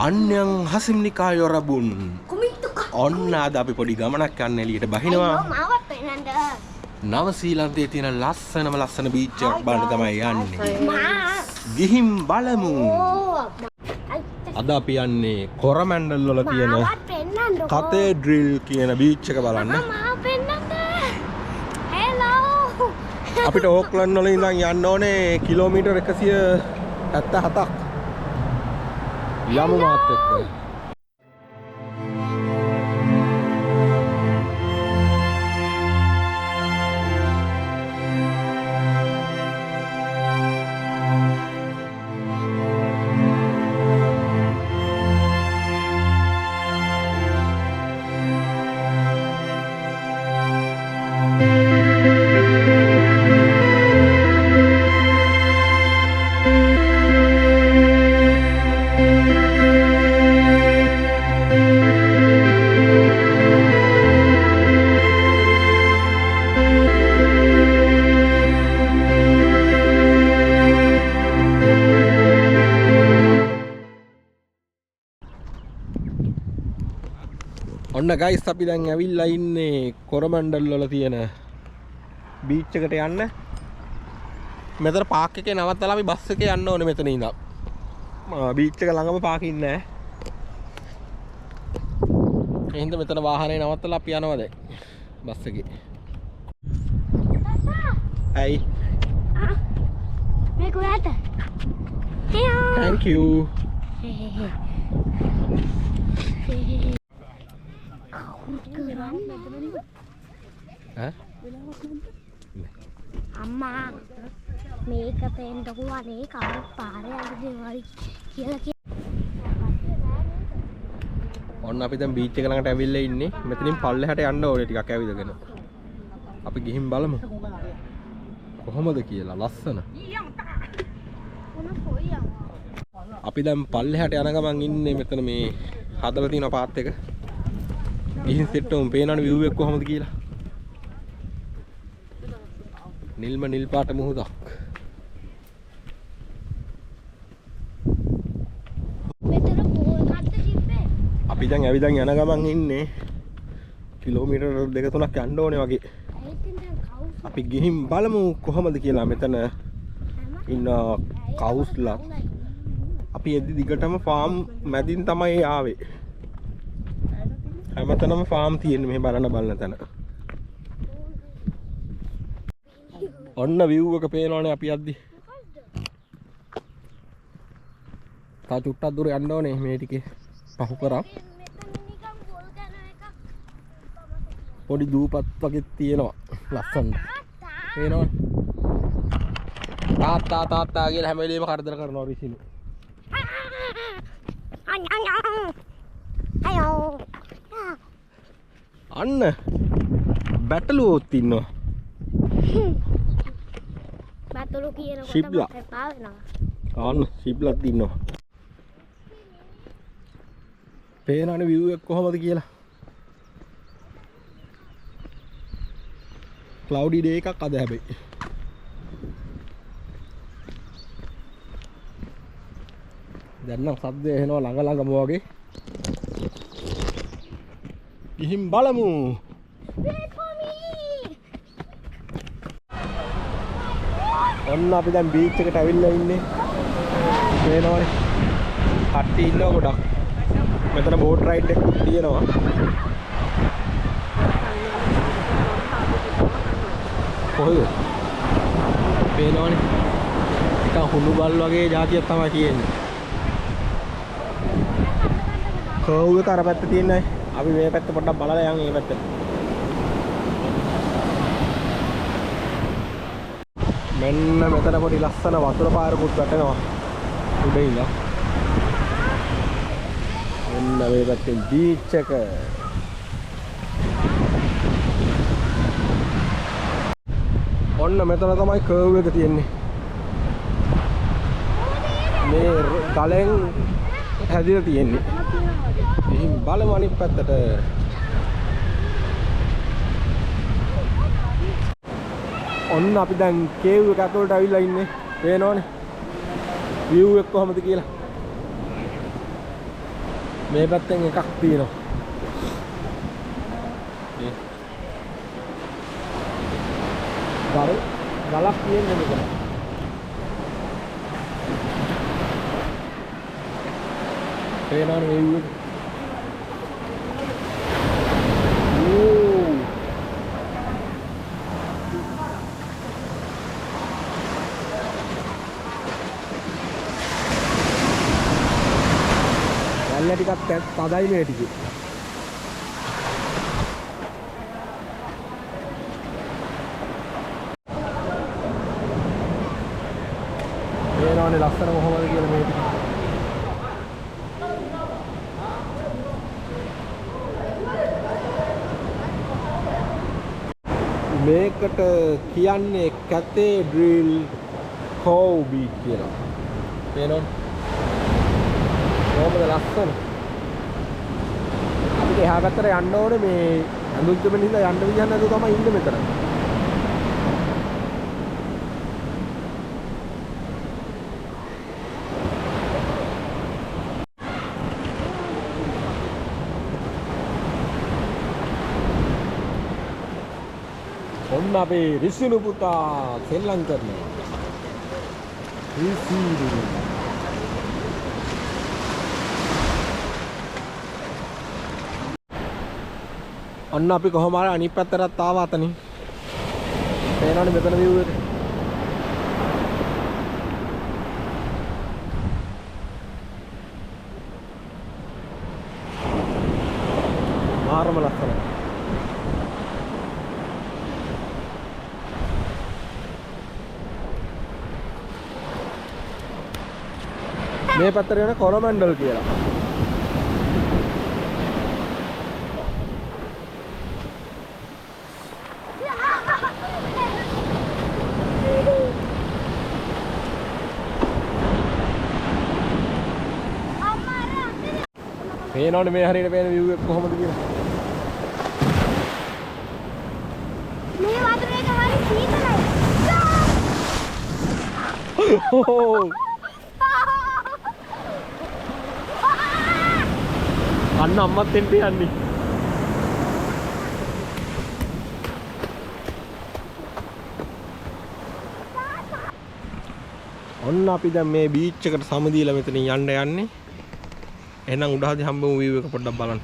අන්‍යං හසිම්නිකා යොරබුන්. ඔන්න අද අපි පොඩි ගමනක් යන්න එළියට බහිනවා. නව ශ්‍රී තියෙන ලස්සනම ලස්සන බීච් එකක් බලන්න තමයි යන්නේ. ගිහින් බලමු. අද අපි යන්නේ කොරමැන්ඩල් වල තියෙන කතේඩ්‍රිල් කියන බීච් එක බලන්න. අපිට ඕක්ලන්ඩ් වල ඉඳන් යන්න ඕනේ කිලෝමීටර් 177ක්. යමු මාත් එක්ක. ඔන්න ගයිස් අපි දැන් ඇවිල්ලා ඉන්නේ කොරමන්ඩල් වල තියෙන බීච් එකට යන්න. මෙතන පාක් එකේ නවත්තලා අපි බස් එකේ යන්න ඕනේ මෙතන ඉඳන්. බීච් එක ළඟම පාකින් නෑ. ඒ හින්දා මෙතන වාහනේ නවත්තලා අපි යනවා දැන් බස් එකේ. ඇයි? මේක ඔයාට. Thank you. අම්මා මේක පේන්නකෝ අනේ කවුරුත් පාරේ යන දේවල් කියලා. ඔන්න අපි දැන් බීච් එක ළඟට ඇවිල්ලා ඉන්නේ. මෙතනින් පල්ලෙහාට යන්න ඕනේ ටිකක් ඇවිදගෙන. අපි ගිහින් බලමු කොහොමද කියලා. ලස්සන. අපි දැන් පල්ලෙහාට යන ගමන් ඉන්නේ. මෙතන මේ හදලා තියෙන පාත් එක. ගිහින් සෙට් වුම් පේනවනේ විව් එක කොහොමද කියලා. නිල්ම නිල් පාට මුහුදක්. මෙතන පොල් කට්ට තිබ්බේ. අපි දැන් ඇවිදන් යන ගමන් ඉන්නේ. කිලෝමීටර් දෙක තුනක් යන්න ඕනේ වගේ. අපි ගිහින් බලමු කොහොමද කියලා. මෙතන ඉන්න කවුස්ලා. අපි එද්දි දිගටම ෆාම් මැදින් තමයි ආවේ. හැමතැනම ෆාම් තියෙන්නේ මෙහෙ බලන බලන තැන. ඔන්න විව් එක පේනවනේ අපි යද්දි. තව චුට්ටක් දුර යන්න ඕනේ මේ ටිකේ පහු කරා. පොඩි දූපත් වගේ තියෙනවා ලස්සනට. පේනවනේ. තාත්තා තාත්තා කියලා හැම වෙලේම කරදර කරනවා රිසිනු. අන්න බැටළුවොත් ඉන්නවා. බැටළු කියනකොට ශිබ්ලා. මට එපා වෙනවා. අන්න ශිබ්ලත් ඉන්නවා. පේනවනේ විව් එක කොහොමද කියලා. ක්ලවුඩි ඩේ එකක් අද හැබැයි. දැන් නම් සද්ද ඇහෙනවා ළඟ ළඟම වගේ. ගිහින් බලමු. ඔන්න අපි දැන් බීච් එකට ඇවිල්ලා ඉන්නේ. පේනවනේ. කට්ටිය ඉන්නවා ගොඩක්. මෙතන බෝට් රයිඩ් එකකුත් තියෙනවා. කොහෙද? පේනවනේ. නිකන් හුණු බල් වගේ જાතියක් තමයි තියෙන්නේ. කර්ව් එක අර පැත්තේ තියෙන්නේ. අපි මේ පැත්ත පොඩ්ඩක් බලලා යන් මේ පැත්තට. මෙන්න මෙතන පොඩි ලස්සන වතුර පාරකුත් වැටෙනවා උඩ ඉඳන්. මෙන්න මේ පැත්තෙන් බීච් එක. ඔන්න මෙතන තමයි කර්ව් එක තියෙන්නේ. මේ ගලෙන් හැදිලා තියෙන්නේ. ඉතින් බලමු අනිත් පැත්තට. ඔන්න අපි දැන් කේව් එක ඇතුළට ඇවිල්ලා ඉන්නේ. පේනවනේ විව් එක කොහොමද කියලා. මේ පැත්තෙන් එකක් තියෙනවා. මේ ගලක් තියෙන්නේ මෙතන. පේනවනේ මේ view එක. ඕ වැල්ල ටිකක් තදයි මේ ටිකේ. පේනවනේ ලස්සන කොහොමද කියලා මේ ටික. මේකට කියන්නේ කැතීඩ්‍රල් කෝව් බීච් කියලා. පේනවනේ කොහොමද ලස්සන. අපිට එහා පැත්තට යන්න ඕනේ මේ ඇඳුම් තිබෙන හින්දා යන්න විදිහක් නැතුව තමයි ඉන්නේ මෙතන. ඔන්න අපේ රිසිනු පුතා සෙල්ලම් කරනවා. රිසිනු. ඔන්න අපි කොහොම හරි අනිත් පැත්තටත් ආවා අතනින්. පේනවනේ මෙතන view එක. මාරම ලස්සනයි. මේ පැත්තට යන කොරමන්ඩල් කියලා. පේනවනේ මේ හරියට පේන view එක කොහොමද කියලා. මේ වතුර එක හරි සීතලයි. අන්න අම්මත් එන්න යන්නේ. ඔන්න අපි දැන් මේ බීච් එකට සමදීලා මෙතනින් යන්න යන්නේ. එහෙනම් උඩහදී හම්බෙමු view එක පොඩ්ඩක් බලන්න.